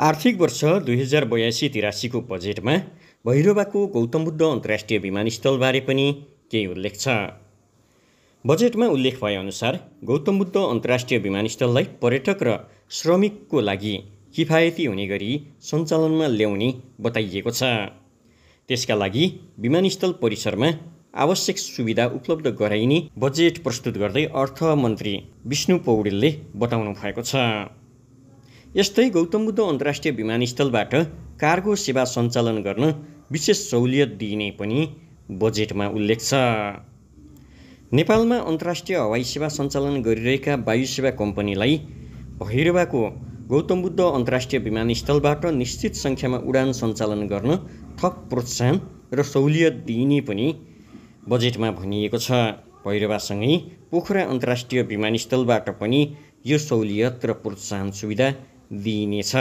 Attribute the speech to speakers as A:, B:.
A: आर्थिक वर्ष 2082-83 को बजेटमा भैरवाको गौतम बुद्ध अन्तर्राष्ट्रिय विमानस्थलबारे पनि केही उल्लेख छ। बजेटमा उल्लेख भएअनुसार गौतम बुद्ध अन्तर्राष्ट्रिय विमानस्थललाई पर्यटक र श्रमिकको लागि किफायती हुने गरी सञ्चालनमा ल्याउने बताइएको छ। त्यसका लागि विमानस्थल परिसरमा आवश्यक सुविधा उपलब्ध गराइने बजेट प्रस्तुत गर्दै अर्थमन्त्री विष्णु पौडेलले बताउनु भएको छ। यस्तै गौतम बुद्ध अन्तर्राष्ट्रिय विमानस्थलबाट कार्गो सेवा सञ्चालन गर्न विशेष सहुलियत दिइने पनि बजेटमा उल्लेख छ। नेपालमा अन्तर्राष्ट्रिय हवाई सेवा सञ्चालन गरिरहेका वायु सेवा कम्पनीलाई भैरवाको गौतम बुद्ध अन्तर्राष्ट्रिय विमानस्थलबाट निश्चित सङ्ख्यामा उडान सञ्चालन गर्न थप प्रोत्साहन र सहुलियत दिइने पनि बजेटमा भनिएको छ। भैरवासँगै पोखरा अन्तर्राष्ट्रिय विमानस्थलबाट पनि यो सहुलियत र प्रोत्साहन सुविधा दिइनेछ।